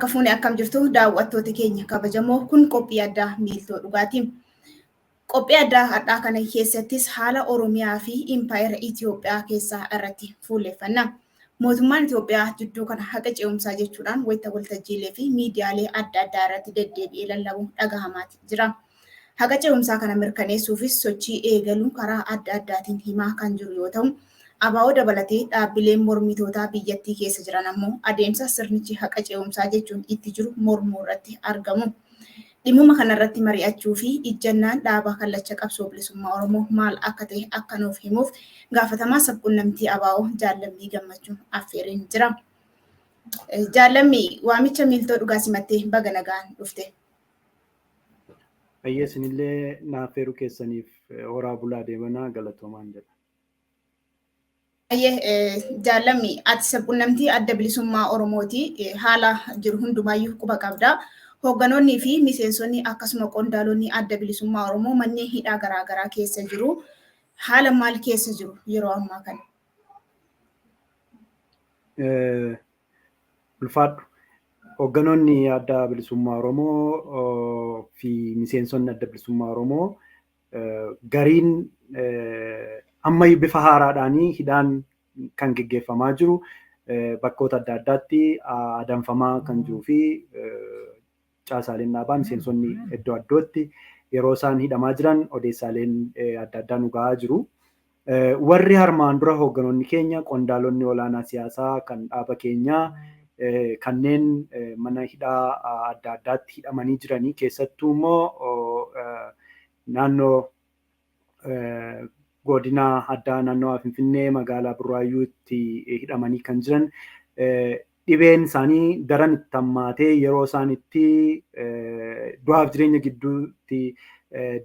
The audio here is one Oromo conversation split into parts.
Harka fuune akkam jirtu daawwattoota keenya kabajamoo kun qophii addaa miiltoo dhugaati. Qophii addaa har'aa kana keessattis haala Oromiyaa fi Impaayera Itoophiyaa keessaa irratti fuulleffanna. Mootummaan Itoophiyaa jidduu kana haqa ce'umsaa jechuudhaan wayita waltajjiilee fi miidiyaalee adda addaa irratti deddeebi'ee lallabu dhagahamaati jira. Haqa ce'umsaa kana mirkaneessuufis sochii eegaluun karaa adda addaatiin himaa kan jiru yoo ta'u, ABO dabalatee dhaabbileen mormitootaa biyyattii keessa jiran ammoo adeemsa sirnichi haqa ce'umsaa jechuun itti jiru mormuu irratti argamu. Dhimmuma kanarratti mari'achuu fi ijjannaan dhaaba kallacha qabsoo bilisummaa Oromoo maal akka ta'e akka nuuf himuuf gaafatamaa sabquunnamtii ABO Jaallammii Gammachuu affeereen jira. Jaallammii waamicha miiltoo dhugaa simattee baga nagaan dhufte. Baay'ee isinillee naaf affeeruu keessaniif horaa bulaa deemanaa galatoomaan jedha. Baay'ee jaallammi ati sabquunnamtii adda bilisummaa Oromooti haala jiru hundumaayyuu quba qabda. Hoogganoonnii fi miseensonni akkasuma qondaalonni adda bilisummaa Oromoo manneen hidhaa garaagaraa keessa jiru. Haala maal keessa jiru yeroo ammaa kana? Ulfaadhu. Hoogganoonni adda bilisummaa Oromoo fi miseensonni adda bilisummaa Oromoo gariin amma bifa haaraadhaanii hidhaan kan geggeeffamaa jiru bakkoota adda addaatti adamfamaa kan jiruu fi caasaaleen dhaabaa miseensonni iddoo addootti yeroo isaan hidhamaa jiran odeessaaleen adda addaa nu ga'aa jiru. Warri harmaan dura hoogganoonni keenya qondaalonni olaanaa siyaasaa kan dhaaba keenyaa kanneen mana hidhaa adda addaatti hidhamanii jiranii keessattuu immoo naannoo godina addaa naannoo Finfinnee magaalaa Burraayyuutti hidhamanii kan jiran dhibeen isaanii daran itti hammaatee yeroo isaan itti du'aaf jireenya gidduutti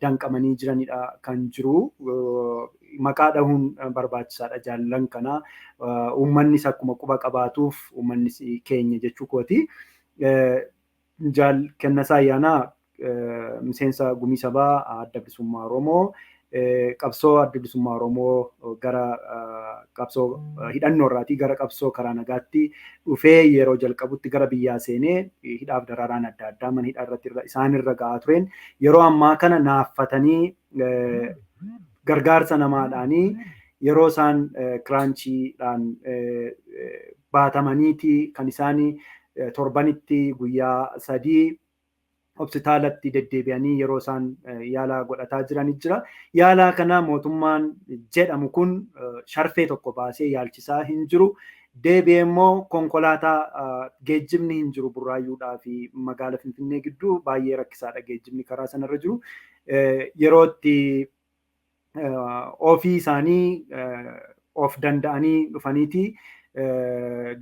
danqamanii jiranidha kan jiru. Maqaa dhahuun barbaachisaadha jaallan kana. Uummannis akkuma quba qabaatuuf uummannis keenya jechuu kooti. Jaal Kennasaa Ayyaanaa miseensa gumii sabaa adda bilisummaa Oromoo qabsoo adda bilisummaa Oromoo gara qabsoo hidhannoo irraatii gara qabsoo karaa nagaatti dhufee yeroo jalqabutti gara biyyaa seenee hidhaaf daraaraan adda addaa mana hidhaa irratti isaan irra ga'aa tureen yeroo ammaa kana naaffatanii gargaarsa namaadhaanii yeroo isaan kiraanchiidhaan baatamaniiti kan isaan torbanitti guyyaa 3 hospitaalatti deddeebi'anii yeroo isaan yaala godhataa jiranii jira. Yaala kana mootummaan jedhamu kun sharfee tokko baasee yaalchisaa hin jiru. Deebi'ee immoo konkolaataa geejjibni hin jiru Burraayyuudhaa fi magaala Finfinnee gidduu baay'ee rakkisaadha geejjibni karaa sanarra jiru. Yeroo itti ofii isaanii of danda'anii dhufaniiti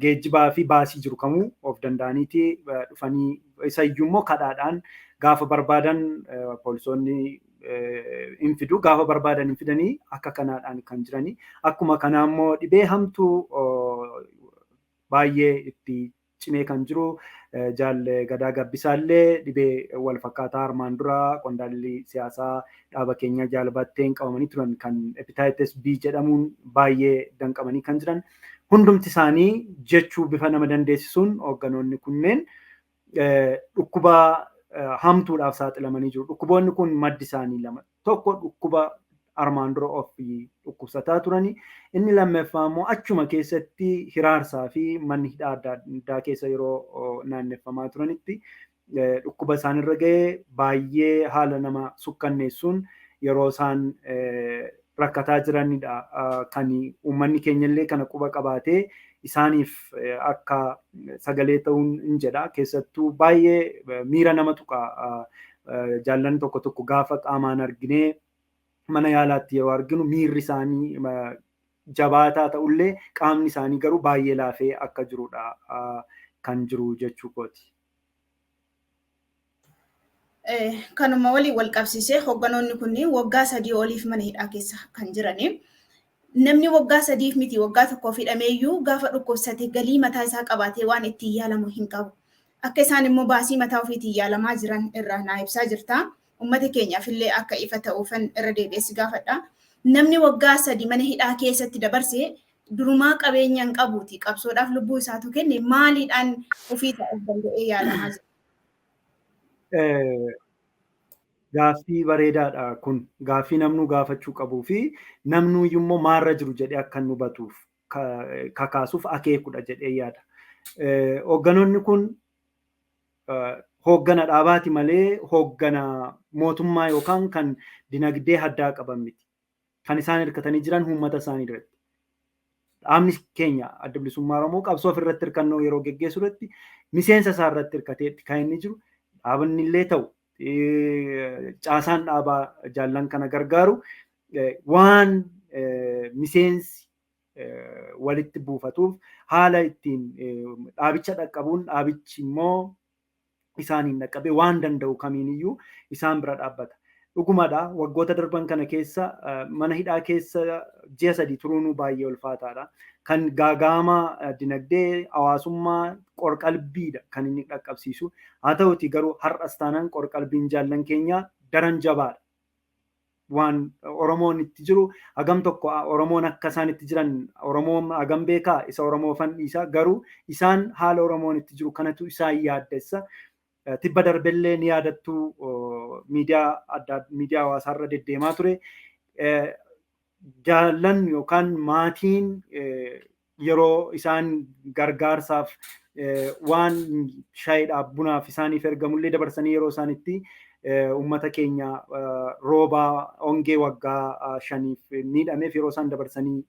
geejjibaa fi baasii jiru kamuu of danda'aniiti dhufanii isa iyyuu immoo kadhaadhaan gaafa barbaadan poolisoonni hin fidu gaafa barbaadan hin fidanii akka kanaadhaan kan jiranii. Akkuma kanaa immoo dhibee hamtuu baay'ee itti cimee kan jiru Jaal Gadaa Gabbisaallee dhibee wal fakkaataa armaan dura qondaalli siyaasaa dhaaba keenya Jaal Batteen qabamanii turan kan hepatitis B jedhamuun baay'ee danqamanii kan jiran. Hundumti isaanii jechuu bifa nama dandeessisuun hoogganoonni kunneen dhukkuba hamtuudhaaf saaxilamanii jiru. Dhukkuboonni kun maddi isaanii lama. Tokko dhukkuba armaan dura ofii dhukkubsataa turanii. Inni lammaffaa immoo achuma keessatti hiraarsaa fi manni hidhaa adda addaa keessa yeroo naanneffamaa turanitti dhukkuba isaanirra ga'ee baay'ee haala nama sukkanneessuun yeroo isaan rakkataa jiranidha. Kan uummanni keenyallee kana quba qabaatee isaaniif akka sagalee ta'uun hin jedha. Keessattuu baay'ee miira nama tuqa. Jaallan tokko tokko gaafa qaamaan arginee mana yaalaatti yeroo arginu miirri isaanii jabaataa ta'ullee qaamni isaanii garuu baay'ee laafee akka jirudha kan jiru jechuu kooti. Kanuma waliin wal qabsiisee hoogganoonni kunniin waggaa 3 oliif mana hidhaa keessa kan jirani. Namni waggaa 3 miti waggaa 1 hidhameeyyuu gaafa dhukkubsate galii mataa isaa qabaatee waan ittiin yaalamu hin qabu. Akka isaan immoo baasii mataa ofiitiin yaalamaa jiran irraa naa ibsaa jirta. Uummata keenyaaf illee akka ifa ta'uufan irra deebi'ee si gaafadha. Namni waggaa 3 mana hidhaa keessatti dabarse Durumaa qabeenya hin qabuuti. Qabsoodhaaf lubbuu isaatu kenne maaliidhaan ofii ta'uu danda'ee yaalamaa jira? Gaaffii bareedaadha kun. Gaaffii namnuu gaafachuu qabuu fi namnuu immoo maalirra jiru jedhee akka inni hubatuuf kakaasuuf akeekudha jedhee yaada. Hoogganoonni kun hooggana dhaabaati malee hooggana mootummaa yookaan kan dinagdee addaa qaban miti. Kan isaan hirkatanii jiran uummata isaanii irratti. Dhaabni keenya Adda Bilisummaa Oromoo qabsoo ofirratti hirkannoo yeroo geggeessu irratti miseensa isaa irratti hirkatee kan inni jiru dhaabni illee ta'u caasaan dhaabaa jaallan kana gargaaru waan miseensi walitti buufatuuf haala ittiin dhaabicha dhaqqabuun dhaabichi immoo isaaniin dhaqqabee waan danda'u kamiiniyyuu isaan bira dhaabbata. Dhugumadha, waggoota darban kana keessa mana hidhaa keessa ji'a 3 turuun baay'ee ulfaataadha. Kan gaagaama dinagdee hawaasummaa qorqalbiidha kan inni dhaqqabsiisu. Haa ta'uti garuu har'as taanaan qorqalbiin jaallan keenya daran jabaadha. Waan Oromoon itti jiru hagam tokko Oromoon akka isaan itti jiran Oromoon hagam beekaa isa Oromoo fandhiisa garuu isaan haala Oromoon itti jiru kanatu isaan yaaddessa. Tibba darbellee ni yaadattu miidiyaa adda miidiyaa hawaasaarra deddeemaa ture. Jaallan yookaan maatiin yeroo isaan gargaarsaaf waan shayiidhaaf bunaaf isaaniif ergamullee dabarsanii yeroo isaan itti uummata keenya roobaa hongee waggaa 5 miidhameef yeroo isaan dabarsanii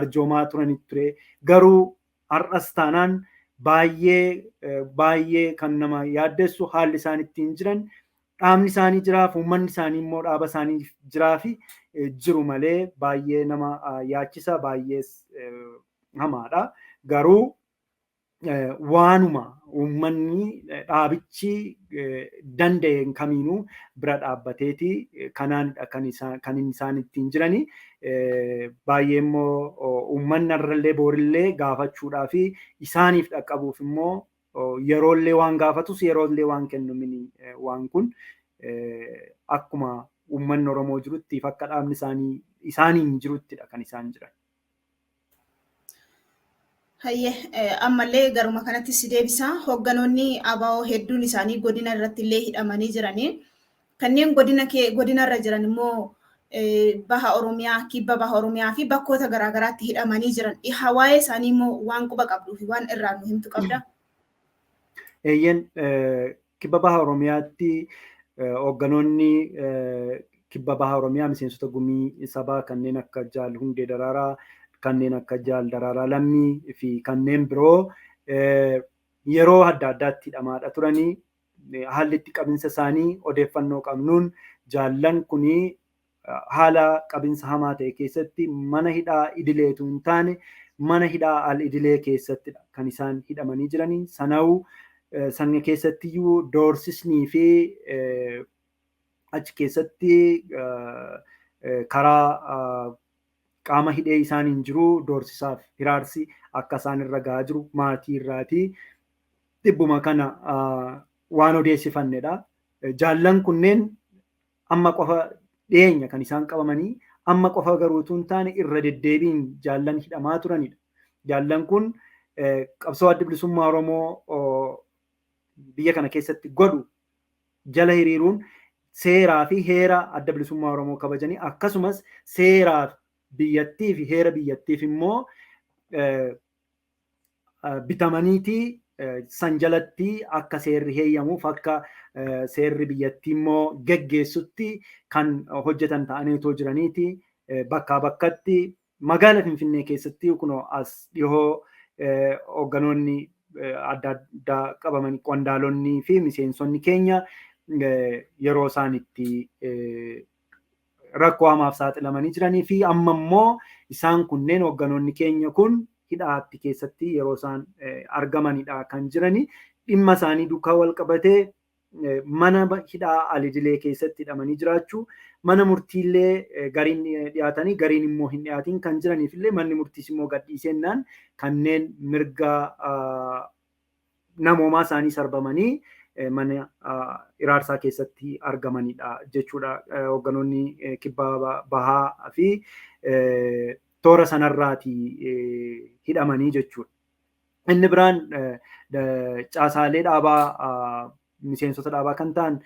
arjoomaa turanitti ture. Garuu har'as taanaan baay'ee baay'ee kan nama yaaddessu haalli isaan ittiin jiran dhaabni isaanii jiraaf uummanni isaanii immoo dhaaba isaanii jiraafi jiru malee baay'ee nama yaachisa baay'ees hamaadha. Garuu waanuma uummanni dhaabichi danda'een kamiinuu bira dhaabbateeti kanaanidha kan isaan ittiin jirani. Baay'ee immoo uummanni irrallee boorillee gaafachuudhaa fi isaaniif dhaqqabuuf immoo yeroollee waan gaafatus yeroollee waan kennu mini waan kun akkuma uummanni Oromoo jirutti akka dhaabni isaanii isaaniin jiruttidha kan isaan jiran. Hayyee ammallee garuma kanatti si deebisa. Hoogganoonni ABO hedduun isaanii godina irratti illee hidhamanii jiranii. Kanneen godina irra jiran immoo baha Oromiyaa, kibba baha Oromiyaa fi bakkoota garaagaraatti hidhamanii jiran. Waa'ee isaanii immoo waan quba qabduu fi waan irraa nu himtu qabda. Eeyyeen kibba baha Oromiyaatti hoogganoonni kibba baha Oromiyaa miseensota gumii sabaa kanneen akka Jaal Hundee Daraaraa, kanneen akka Jaal Daraaraa Lammii fi kanneen biroo yeroo adda addaatti hidhamaadha turanii. Haalli itti qabinsa isaanii odeeffannoo qabnuun jaallan kunii haala qabinsa hamaa ta'e keessatti mana hidhaa idileetu hin taane mana hidhaa al idilee keessattidha kan isaan hidhamanii jiranii. Sana'uu sana keessattiyyuu doorsisnii fi achi keessatti karaa qaama hidhee isaaniin jiru doorsisaaf hiraarsi akka isaan irra gahaa jiru maatii irraatii dhibbuma kana waan odeessifannedha. Jaallan kunneen amma qofa dhiyeenya kan isaan qabamanii amma qofa garuu utuu hin taane irra deddeebiin jaallan hidhamaa turanidha. Jaallan kun qabsoo Adda Bilisummaa Oromoo biyya kana keessatti godhu jala hiriiruun seeraa fi heera Adda Bilisummaa Oromoo kabajanii akkasumas seeraa biyyattii fi heera biyyattiif immoo bitamaniitii san jalatti akka seerri heeyyamuuf akka seerri biyyattii immoo geggeessutti kan hojjetan ta'anii otoo jiraniiti bakkaa bakkatti magaala Finfinnee keessatti kunoo as dhihoo hoogganoonni adda addaa qabaman qondaalonni fi miseensonni keenya yeroo isaan itti rakkoo hamaaf saaxilamanii jiranii fi amma immoo isaan kunneen hoogganoonni keenya kun hidhaatti keessatti yeroo isaan argamanidha kan jirani. Dhimma isaanii duukaa wal qabatee mana hidhaa al-idilee keessatti hidhamanii jiraachuu, mana murtiillee gariin dhiyaatanii gariin immoo hin dhiyaatiin kan jiraniif illee manni murtiis immoo gadhiisennaan kanneen mirga namoomaa isaanii sarbamanii mana iraarsaa keessatti argamanidha jechuudha. Hoogganoonni kibba bahaa fi Toora sanarraati hidhamanii jechuudha. Inni biraan caasaalee dhaabaa miseensota dhaabaa kan ta'an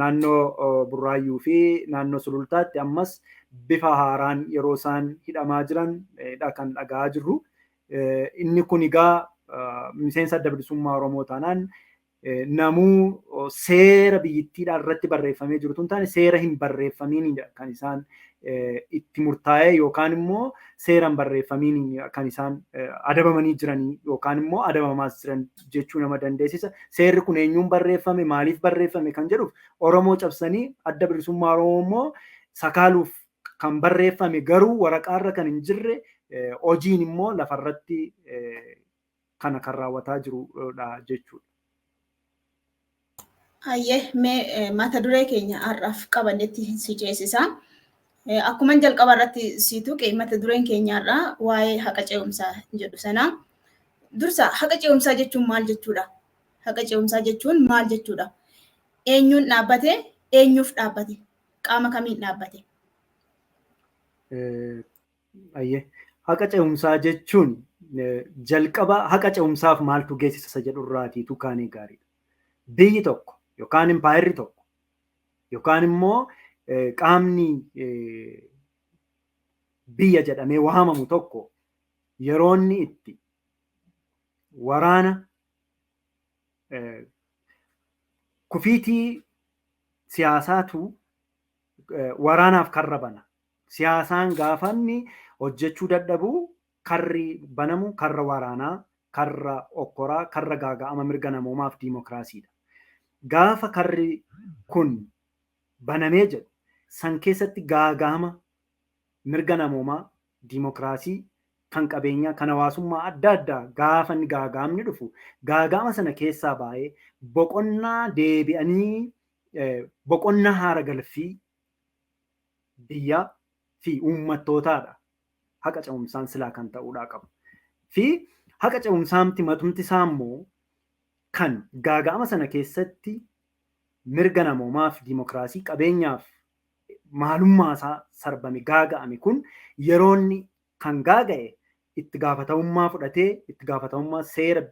naannoo Burraayyuu fi naannoo Sulultaatti ammas bifa haaraan yeroo isaan hidhamaa jiran kan dhaga'aa jirru. Inni kun egaa miseensa Adda Bilisummaa Oromoo taanaan namuu seera biyyittiidhaan irratti barreeffamee jiru tun taane seera hin barreeffamiin kan isaan itti murtaa'ee yookaan immoo seera hin barreeffamiin kan isaan adabamanii jiranii yookaan immoo adabamaas jiran jechuu nama dandeessisa. Seerri kun eenyuun barreeffame, maaliif barreeffame kan jedhuuf Oromoo cabsanii Adda Bilisummaa Oromoo immoo sakaaluuf kan barreeffame garuu waraqaarra kan hin jirre hojiin immoo lafarratti kana kan raawwataa jirudha jechuudha. Hayyee, mee mata duree keenya har'aaf qabannetti si ceesisa. Akkuma jalqaba irratti si tuqe, mata dureen keenya har'aa waa'ee haqa ce'umsaa jedhu sana. Dursa, haqa ce'umsaa jechuun maal jechuudha? Haqa ce'umsaa jechuun maal jechuudha? Eenyuun dhaabbate? Eenyuuf dhaabbate? Qaama kamiin dhaabbate? Hayyee, haqa ce'umsaa jechuun jalqaba haqa ce'umsaaf maaltu geessisa isa jedhurraatiitu kaanee gaariidha. Biyyi tokko yookaan impaayerri tokko yookaan immoo qaamni biyya jedhamee waamamu tokko yeroo inni itti waraana kufiitii siyaasaatu waraanaaf karra bana. Siyaasaan gaafanni hojjechuu dadhabu karri banamu karra waraanaa, karra okkoraa, karra gaaga'ama mirga namoomaaf diimokiraasiidha. Gaafa karri kun banamee jedhu san keessatti gaaga'ama mirga namoomaa, diimokiraasii, kan qabeenyaa, kan hawaasummaa adda addaa gaafa inni gaaga'amni dhufu, gaaga'ama sana keessaa baay'ee boqonnaa deebi'anii boqonnaa haara galfii biyyaa fi uummattootaadha. Haqa ce'umsaan silaa kan ta'uudhaa qabu. Fi haqa ce'umsaamti matumti isaa immoo kan gaaga'ama sana keessatti mirga namoomaa fi diimokiraasii qabeenyaaf maalummaa isaa sarbame gaaga'ame kun yeroo inni kan gaaga'e itti gaafatamummaa fudhatee, itti gaafatamummaa seera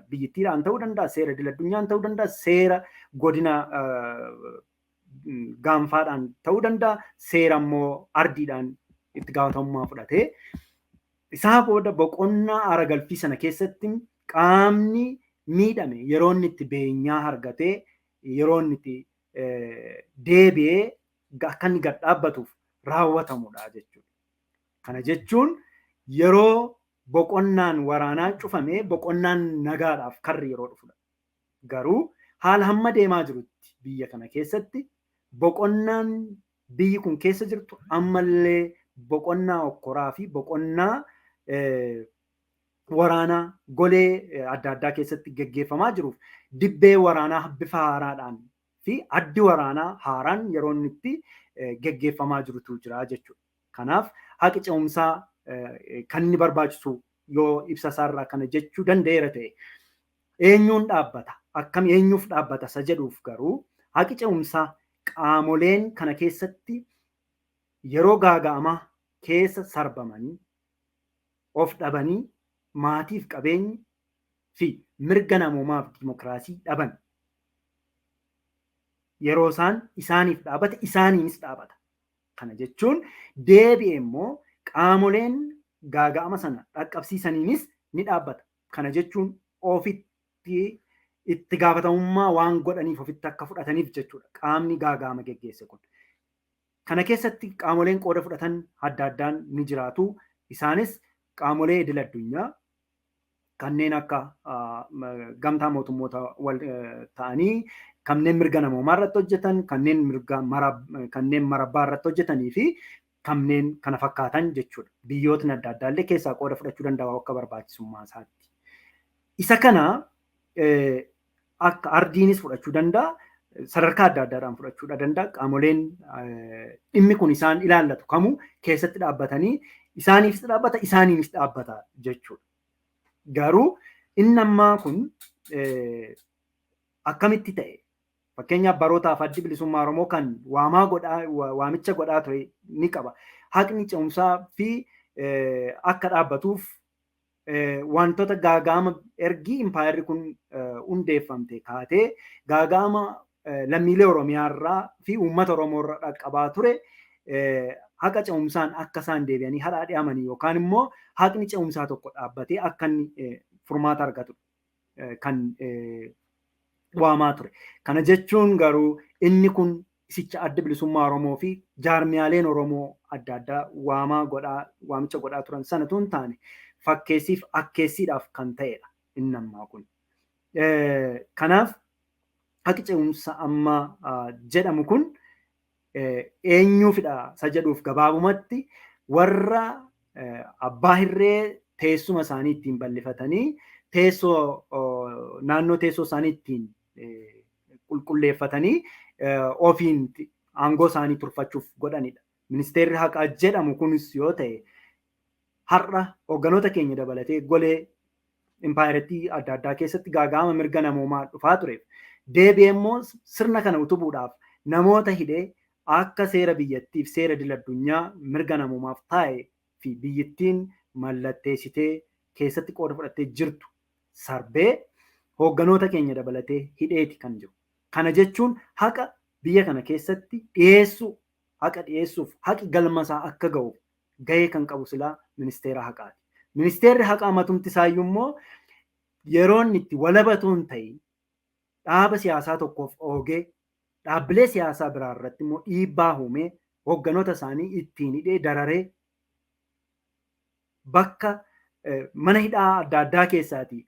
biyyittiidhaan ta'uu danda'a, seera idil addunyaan ta'uu danda'a, seera godina gaanfaadhaan ta'uu danda'a, seera immoo ardiidhaan itti gaafatamummaa fudhatee isaa booda boqonnaa aara galfii sana keessatti qaamni miidhame yeroo inni itti beenyaa argatee, yeroo inni itti deebi'ee akka inni gad dhaabbatuuf raawwatamudha jechuudha. Kana jechuun yeroo boqonnaan waraanaa cufamee boqonnaan nagaadhaaf karri yeroo dhufudha. Garuu haala hamma deemaa jirutti biyya kana keessatti boqonnaan biyyi kun keessa jirtu ammallee boqonnaa okkoraa fi boqonnaa waraanaa golee adda addaa keessatti geggeeffamaa jiruuf dibbee waraanaa bifa haaraadhaan fi addi waraanaa haaraan yeroo inni itti geggeeffamaa jirutu jira jechuudha. Kanaaf haqi ce'umsaa kan inni barbaachisu yoo ibsa isaarraa kana jechuu danda'eera ta'e, eenyuun dhaabbata, akkam, eenyuuf dhaabbata isa jedhuuf garuu haqi ce'umsaa qaamoleen kana keessatti yeroo gaaga'amaa keessa sarbamanii of dhabanii maatiif qabeenyi fi mirga namoomaaf dimokiraasii dhaban yeroo isaan isaaniif dhaabate isaaniinis dhaabata. Kana jechuun deebi'ee immoo qaamoleen gaaga'ama sana dhaqqabsiisaniinis ni dhaabbata. Kana jechuun ofitti itti gaafatamummaa waan godhaniif ofitti akka fudhataniif jechuudha. Qaamni gaaga'ama geggeesse kun. Kana keessatti qaamoleen qooda fudhatan adda addaan ni jiraatu. Isaanis qaamolee idil addunyaa kanneen akka gamtaa mootummoota wal ta'anii, kanneen mirga namoomaa irratti hojjetan, kanneen mirga kanneen marabbaa irratti hojjetanii fi kanneen kana fakkaatan jechuudha. Biyyootni adda addaa illee keessaa qooda fudhachuu danda'u akka barbaachisummaa isaatti. Isa kana akka ardiinis fudhachuu danda'a. Sadarkaa adda addaadhaan fudhachuu danda'a. Qaamoleen dhimmi kun isaan ilaallatu kamuu keessatti dhaabbatanii isaaniifis dhaabbata, isaaniinis dhaabbata jechuudha. Garuu inni ammaa kun akkamitti ta'e? Fakkeenyaaf, barootaaf Addi Bilisummaa Oromoo kan waamaa godhaa waamicha godhaa ture ni qaba. Haqni ce'umsaa fi akka dhaabbatuuf wantoota gaaga'ama ergi impaayerri kun hundeeffamte kaatee gaaga'ama lammiilee Oromiyaa irraa fi uummata Oromoo irra dhaqqabaa ture haqa ce'umsaan akka isaan deebi'anii hadhaa dhiyaamanii yookaan immoo haqni ce'umsaa tokko dhaabbatee akka inni furmaata argatu kan waamaa ture. Kana jechuun garuu inni kun isicha Adda Bilisummaa Oromoo fi jaarmiyaaleen Oromoo adda addaa waamaa godhaa waamicha godhaa turan sanatu hin taane fakkeessiif akkeessiidhaaf kan ta'edha inni ammaa kun. Kanaaf haqi ce'umsa amma jedhamu kun eenyuufidha isa jedhuuf gabaabumatti warra abbaa hirree teessuma isaanii ittiin bal'ifatanii teessoo naannoo teessoo isaanii ittiin qulqulleeffatanii ofiin aangoo isaanii turfachuuf godhanidha. Ministeerri haqaa jedhamu kunis yoo ta'e har'a hoogganoota keenya dabalatee golee impaayerettii adda addaa keessatti gaaga'ama mirga namoomaa dhufaa tureef deebi'ee immoo sirna kana utubuudhaaf namoota hidhee akka seera biyyattiif seera idil addunyaa mirga namoomaaf taa'e fi biyyattiin mallatteessitee keessatti qooda fudhattee jirtu sarbee hoogganoota keenya dabalatee hidheeti kan jiru. Kana jechuun haqa biyya kana keessatti dhiyeessuu haqa dhiyeessuuf haqi galmasaa akka ga'u gahee kan qabu silaa ministeera haqaati. Ministeerri haqaa matumti isaayyuu immoo yeroo inni itti walabatu hin ta'in dhaaba siyaasaa tokkoof oogee dhaabbilee siyaasaa biraa irratti immoo dhiibbaa uumee hoogganoota isaanii ittiin hidhee dararee bakka mana hidhaa adda addaa keessaatii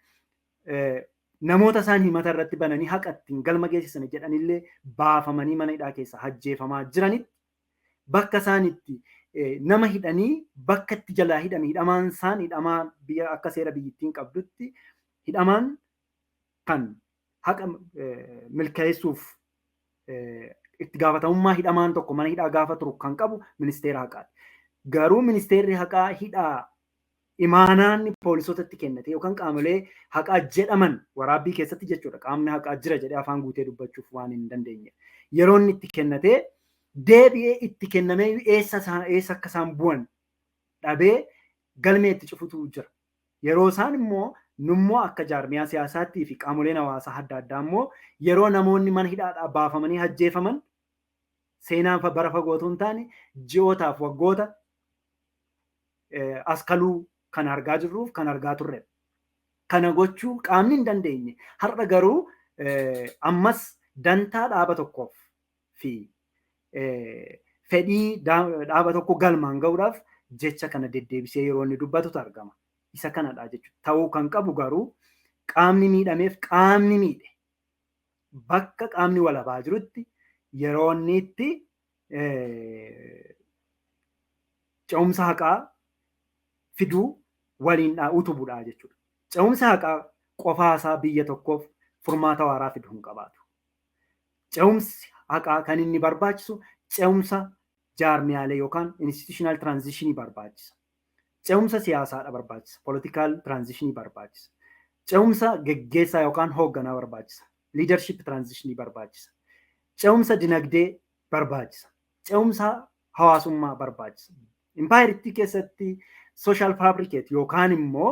namoota isaan himata irratti bananii haqa ittiin galma geessisan jedhanillee baafamanii mana hidhaa keessa ajjeefamaa jiranitti bakka isaan itti nama hidhanii bakka itti jalaa hidhame hidhamaan isaan hidhamaa biyya akka seera biyyittiin qabdutti hidhamaan kan haqa milkeessuuf itti gaafatamummaa hidhamaan tokko mana hidhaa gaafa turu kan qabu ministeera haqaati. Garuu ministeerri haqaa hidhaa imaanaan poolisootatti kennate yookaan qaamolee haqaa jedhaman waraabbii keessatti jechuudha. Qaamni haqaa jira jedhee afaan guutee dubbachuuf waan hin dandeenye. Yeroo inni itti kennatee deebi'ee itti kennamee eessa akka isaan bu'an dhabee galmee itti cufutu jira. Yeroo isaan immoo nummoo akka jaarmiyaa siyaasaattii fi qaamoleen hawaasaa adda addaa immoo yeroo namoonni mana hidhaadhaa baafamanii ajjeefaman seenaan bara fagoo otoo hin taane ji'ootaaf waggoota as kaluu kan argaa jirruuf kan argaa turredha. Kana gochuu qaamni hin dandeenye. Har'a garuu ammas dantaa dhaaba tokkoof fi fedhii dhaaba tokko galmaan ga'uudhaaf jecha kana deddeebisee yeroo inni dubbatutu argama. Isa kanadha jechuudha. Ta'uu kan qabu garuu qaamni miidhameef qaamni miidhe bakka qaamni walabaa jirutti yeroo inni itti ce'umsa haqaa fiduu waliin utubuudha jechuudha. Ce'umsa haqaa qofaasaa biyya tokkoof furmaata waaraa fidu hin qabaatu. Ce'umsi haqaa kan inni barbaachisu ce'umsa jaarmiyaalee yookaan institutional transitionii barbaachisa. Ce'umsa siyaasaadha barbaachisa. Political transitionii barbaachisa. Ce'umsa geggeessaa yookaan hoogganaa barbaachisa. Leadership transitionii barbaachisa. Ce'umsa dinagdee barbaachisa. Ce'umsa hawaasummaa barbaachisa. Impaayerittii keessatti social fabricate yookaan immoo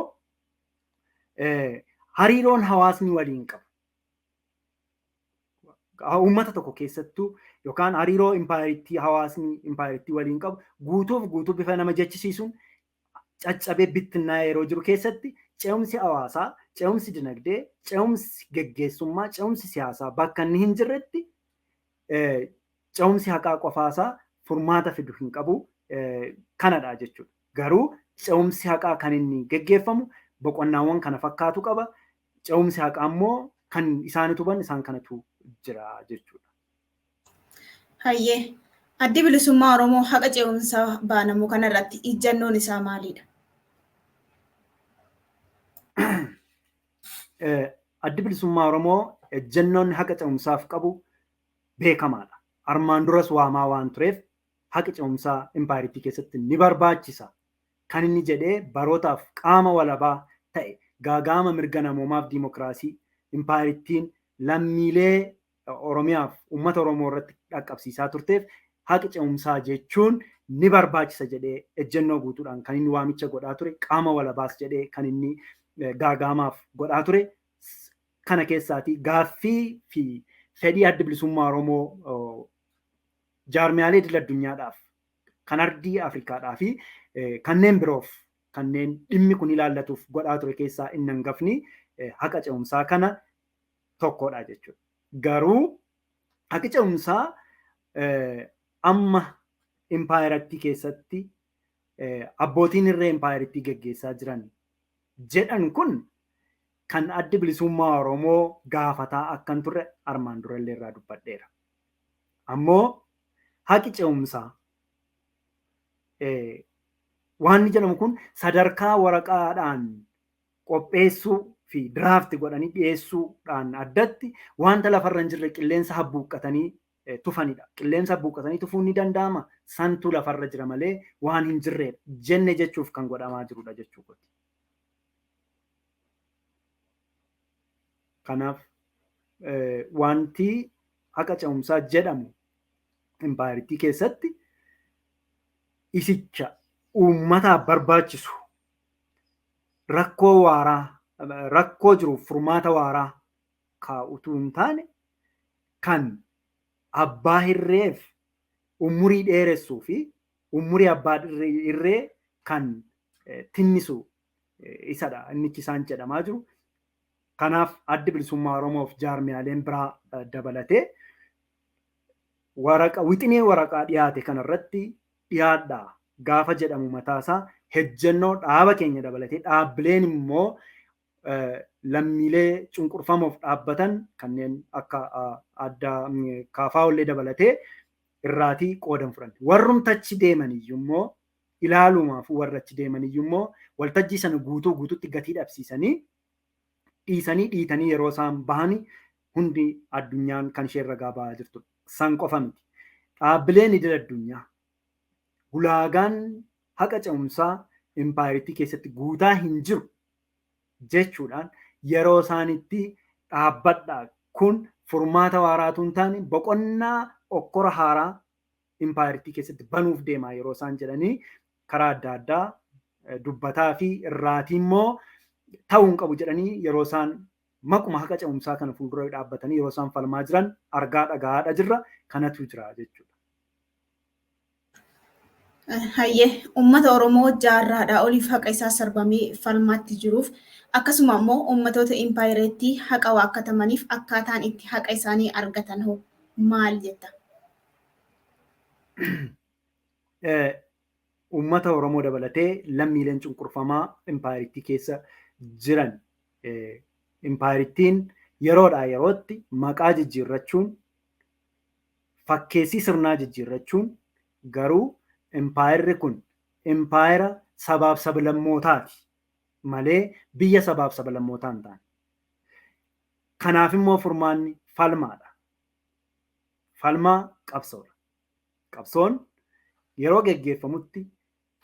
hariiroon hawaasni waliin qabu. Uummata tokko keessattuu yookaan hariiroo impaayerittii hawaasni impaayerittii waliin qabu guutuuf guutuu bifa nama jechisiisuun caccabee bittinnaa'ee yeroo jiru keessatti ce'umsi hawaasaa, ce'umsi dinagdee, ce'umsi geggeessummaa, ce'umsi siyaasaa bakka inni hin jirretti ce'umsi haqaa qofaasaa furmaata fidu hin qabu kanadha jechuudha. Garuu ce'umsi haqaa kan inni geggeeffamu boqonnaawwan kana fakkaatu qaba. Ce'umsi haqaa immoo kan isaan utuban isaan kanatu jira jechuudha. Hayyee Addi Bilisummaa Oromoo haqa ce'umsaa baanamu kanarratti ijjannoon isaa maalidha? Addi Bilisummaa Oromoo ejjennoon haqa ce'umsaaf qabu beekamaadha. Armaan duras waamaa waan tureef haqi ce'umsaa impaayeritii keessatti ni barbaachisa. Kan inni jedhee barootaaf qaama walabaa ta'e gaaga'ama mirga namoomaaf diimokiraasii impaayerittiin lammiilee Oromiyaaf uummata Oromoo irratti dhaqqabsiisaa turteef haqi ce'umsaa jechuun ni barbaachisa jedhee ejjennoo guutuudhaan kan inni waamicha godhaa ture, qaama walabaas jedhee kan inni gaagaamaaf godhaa ture. Kana keessaatii gaaffii fi fedhii Adda Bilisummaa Oromoo jaarmiyaalee idil addunyaadhaaf, kan ardii Afrikaadhaa fi kanneen biroof kanneen dhimmi kun ilaallatuuf godhaa ture keessaa inni hangafni haqa ce'umsaa kana tokkodha jechuudha. Garuu haqi ce'umsaa amma impaayerattii keessatti abbootiin irree impaayerattii geggeessaa jiran jedhan kun kan Addi Bilisummaa Oromoo gaafataa akkan turre armaan durallee irraa dubbadheera. Ammoo haqi ce'umsaa waan inni jedhamu kun sadarkaa waraqaadhaan qopheessuu fi draft godhanii dhiyeessuudhaan addatti wanta lafarra hin jirre qilleensa habbuuqqatanii tufanidha. Qilleensa habbuuqqatanii tufuun ni danda'ama. Santu lafarra jira malee waan hin jirredha jenne jechuuf kan godhamaa jirudha jechuudha. Kanaaf wanti haqa ce'umsaa jedhamu impaayerittii keessatti isicha uummataaf barbaachisu rakkoo waaraa rakkoo jiruuf furmaata waaraa kaa'utu hin taane kan abbaa hirreef umurii dheeressuu fi umurii abbaa hirree kan tinnisu isadha innichi isaan jedhamaa jiru. Kanaaf Addi Bilisummaa Oromoof jaarmiyaaleen biraa dabalatee waraqa wixinee waraqaa dhiyaate kanarratti dhiyaadhaa gaafa jedhamu mataasaa hejjennoo dhaaba keenya dabalatee dhaabbileen immoo lammiilee cunqurfamoof dhaabbatan kanneen akka adda kaafaa'ollee dabalatee irraatii qoodan fudhanne. Warrumtachi deeman iyyuu ilaalumaaf warra achi deeman iyyuu waltajjii sana guutuu guututti gatii dhabsiisanii dhiisanii dhiitanii yeroo isaan bahanii hundi addunyaan kan isheen ragaa bahaa jirtudha. San qofa miti. Dhaabbileen idil addunyaa ulaagaan haqa ce'umsaa impaayerittii keessatti guutaa hin jiru jechuudhaan yeroo isaanitti dhaabbadhaa kun furmaata waaraatu hin taane boqonnaa okkora haaraa impaayerittii keessatti banuuf deemaa yeroo isaan jedhanii karaa adda addaa dubbataa fi irraatii immoo ta'uu hin qabu jedhanii yeroo isaan maquma haqa ce'umsaa kana fuuldura dhaabbatanii yeroo isaan falmaa jiran argaa dhagahaadha jirra kanatu jira jechuudha. Hayyee uummata Oromoo jaarraadhaa oliif haqa isaa sarbamee falmaatti jiruuf akkasuma immoo uummatoota impaayereetti haqa waakkatamaniif akkaataan itti haqa isaanii argatan hoo maal jetta? Uummata Oromoo dabalatee lammiileen cunqurfamaa impaayerittii keessa jiran impaayerittiin yeroodhaa yerootti maqaa jijjiirrachuun fakkeessii sirnaa jijjiirrachuun garuu impaayerri kun impaayera sabaaf sablammootaati malee biyya sabaaf sablammootaa hin taane. Kanaaf immoo furmaanni falmaadha. Falmaa qabsoodha. Qabsoon yeroo geggeeffamutti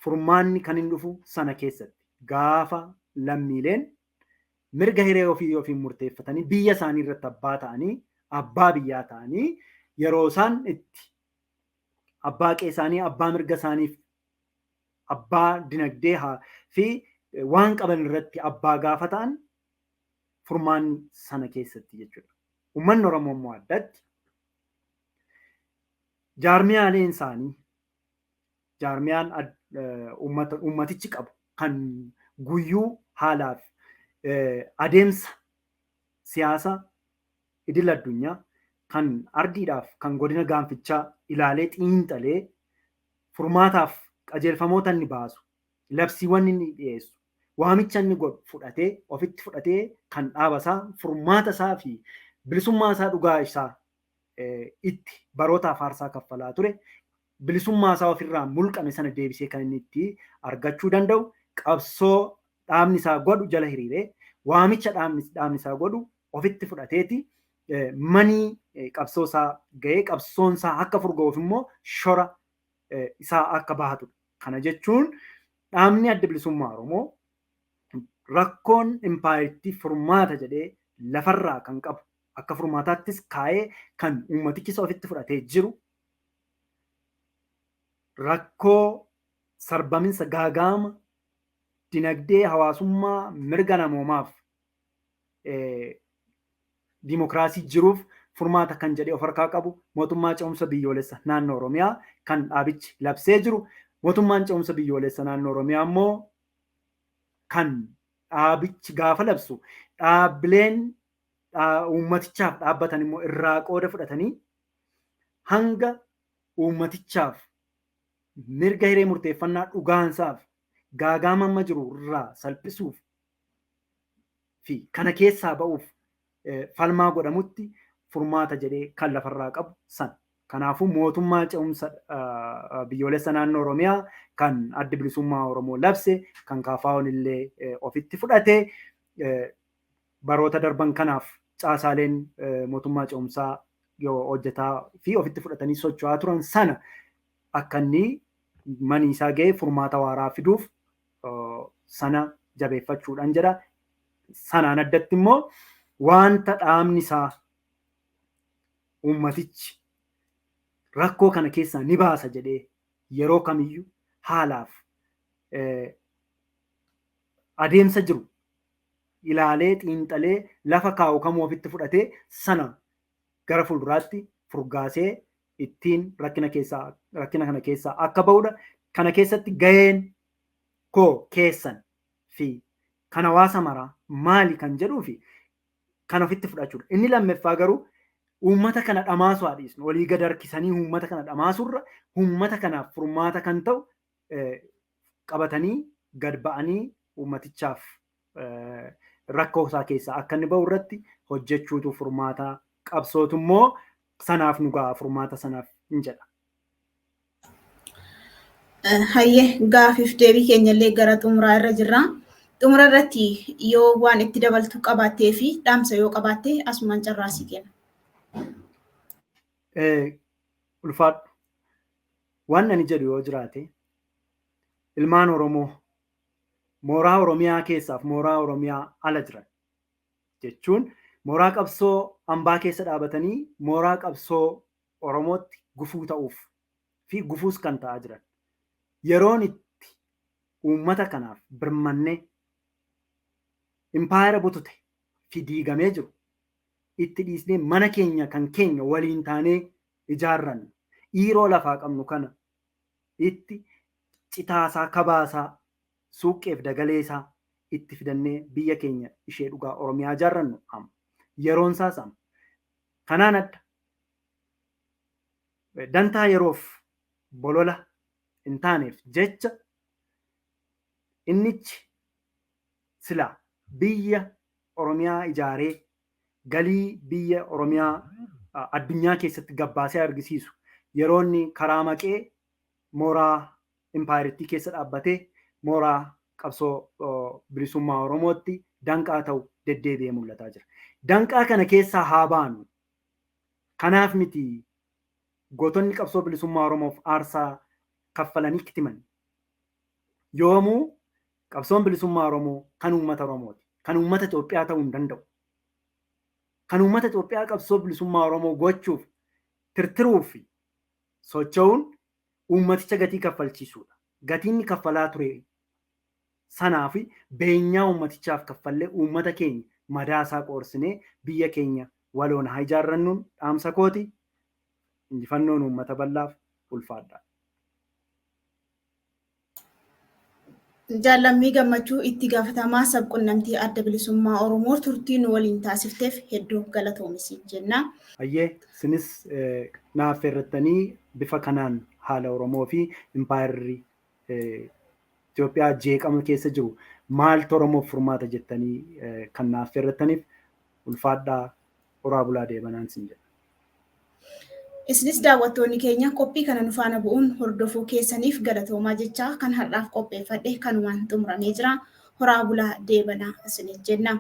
furmaanni kan hin dhufu sana keessatti gaafa lammiileen mirga hiree ofii ofiin murteeffatanii biyya isaanii irratti abbaa ta'anii abbaa biyyaa ta'anii yeroo isaan itti abbaa qe'ee isaanii abbaa mirga isaaniif abbaa dinagdee fi waan qaban irratti abbaa gaafa ta'an furmaanni sana keessatti jechuudha. Uummanni Oromoo immoo addatti jaarmiyaaleen isaanii jaarmiyaan uummatichi qabu kan guyyuu haalaaf adeemsa siyaasa idil addunyaa kan ardiidhaaf kan godina gaanfichaa ilaalee xiinxalee furmaataaf qajeelfamoota inni baasu labsiiwwan inni dhiyeessu waamicha inni godhu fudhatee ofitti fudhatee kan dhaaba isaa furmaata isaa fi bilisummaa isaa dhugaa isaa itti barootaaf aarsaa kaffalaa ture bilisummaa isaa ofirraa mulqame sana deebisee kan inni itti argachuu danda'u qabsoo dhaabni isaa godhu jala hiriiree waamicha dhaabni isaa godhu ofitti fudhateeti manii qabsoo isaa ga'ee qabsoon isaa akka furga'uuf immoo shora isaa akka bahatudha. Kana jechuun dhaabni Adda Bilisummaa Oromoo rakkoon impaayerittii furmaata jedhee lafarraa kan qabu akka furmaataattis kaa'ee kan uummatichi isa ofitti fudhatee jiru Rakkoo sarbaminsa gaagaama dinagdee hawaasummaa mirga namoomaaf dimokiraasii jiruuf furmaata kan jedhee of harkaa qabu mootummaa ce'umsa biyyoolessa naannoo Oromiyaa kan dhaabichi labsee jiru. Mootummaan ce'umsa biyyoolessa naannoo Oromiyaa immoo kan dhaabichi gaafa labsu dhaabbileen uummatichaaf dhaabbatan immoo irraa qooda fudhatanii hanga uummatichaaf mirga hiree murteeffannaa dhugaansaaf gaagaama amma jiru irraa salphisuuf fi kana keessaa ba'uuf falmaa godhamutti furmaata jedhee kan lafarraa qabu sana. Kanaafuu mootummaa ce'umsa biyyoolessa naannoo Oromiyaa kan Addi Bilisummaa Oromoo labse, kan KFO'n illee ofitti fudhate, baroota darban kanaaf caasaaleen mootummaa ce'umsaa yoo hojjetaa fi ofitti fudhatanii socho'aa turan sana akka inni maniisaa ga'ee furmaata waaraa fiduuf sana jabeeffachuudhaan jedha. Sanaan addatti immoo wanta dhaabni isaa uummatichi rakkoo kana keessaa ni baasa jedhee yeroo kamiyyuu haalaaf adeemsa jiru ilaalee xiinxalee lafa kaa'u kamuu ofitti fudhatee sana gara fuulduraatti furgaasee ittiin rakkina kana keessaa akka ba'udha. Kana keessatti gaheen koo keessan fi kan hawaasa maraa maali kan jedhuu fi kan ofitti fudhachuudha. Inni lammaffaa garuu uummata kana dhamaasuu haa dhiisnu. Walii gad harkisanii uummata kana dhamaasurra uummata kanaaf furmaata kan ta'u qabatanii gad ba'anii uummatichaaf rakkoo isaa keessaa akka inni ba'u irratti hojjechuutu furmaata qabsootu immoo sanaaf nu ga'a furmaata sanaaf hin jedha. Hayyee gaafiif deebii keenyallee gara xumuraa irra jirra. Xumura irratti yoo waan itti dabaltu qabaattee fi dhaamsa yoo qabaatte asumaan carraasii kenna. Ulfaadhu. Waan ani jedhu yoo jiraate ilmaan Oromoo mooraa Oromiyaa keessaaf mooraa Oromiyaa ala jiran jechuun mooraa qabsoo hambaa keessa dhaabatanii mooraa qabsoo Oromootti gufuu ta'uuf fi gufuus kan ta'aa jiran. Yeroon itti uummata kanaaf birmannee impaayera butute fi diigamee jiru itti dhiisnee mana keenya kan keenya waliin taanee ijaarrannu dhiiroo lafaa qabnu kana itti citaasaa kabaasaa suuqqeef dagaleesaa itti fidannee biyya keenya ishee dhugaa Oromiyaa ijaarrannu amma. Yeroon isaas amma. Kanaan adda dantaa yeroof bolola hin taaneef jecha innichi silaa biyya Oromiyaa ijaaree galii biyya Oromiyaa addunyaa keessatti gabbaasee argisiisu yeroo inni karaa maqee mooraa impaayeritti keessa dhaabbatee mooraa qabsoo bilisummaa Oromootti danqaa ta'u deddeebi'ee mul'ataa jira. Danqaa kana keessaa haa baanu. Kanaaf miti gootonni qabsoo bilisummaa Oromoof aarsaa kaffalanii kitiman. Yoomuu qabsoon bilisummaa Oromoo kan uummata Oromooti. Kan uummata Itoophiyaa ta'uu hin danda'u. Kan uummata Itoophiyaa qabsoo bilisummaa Oromoo gochuuf tirtiruu fi socho'uun uummaticha gatii kaffalchiisuudha. Gatiin kaffalaa ture sanaa fi beenyaa uummatichaaf kaffallee uummata keenya madaasaa qoorsinee biyya keenya waloon haa ijaarrannuun dhaamsa kooti. Injifannoon uummata bal'aaf ulfaadha. Jaallammii Gammachuu itti gaafatamaa sabquunnamtii Adda Bilisummaa Oromoo turtii nu waliin taasifteef hedduu galatoomi jenna. Hayyee isinis naaf affeerrattanii bifa kanaan haala Oromoo fi impaayerri Itoophiyaa jeeqama keessa jiru maaltu Oromoof furmaata jettanii kan naaf affeerrattaniif ulfaadhaa horaa bulaa deebanaan sin jedha. Isinis daawwattoonni keenya qophii kana nu faana bu'uun hordofuu keessaniif galatoomaa jechaa kan har'aaf qopheeffadhe kanumaan xumuramee jira. Horaa bulaa deebanaa isiniif jenna.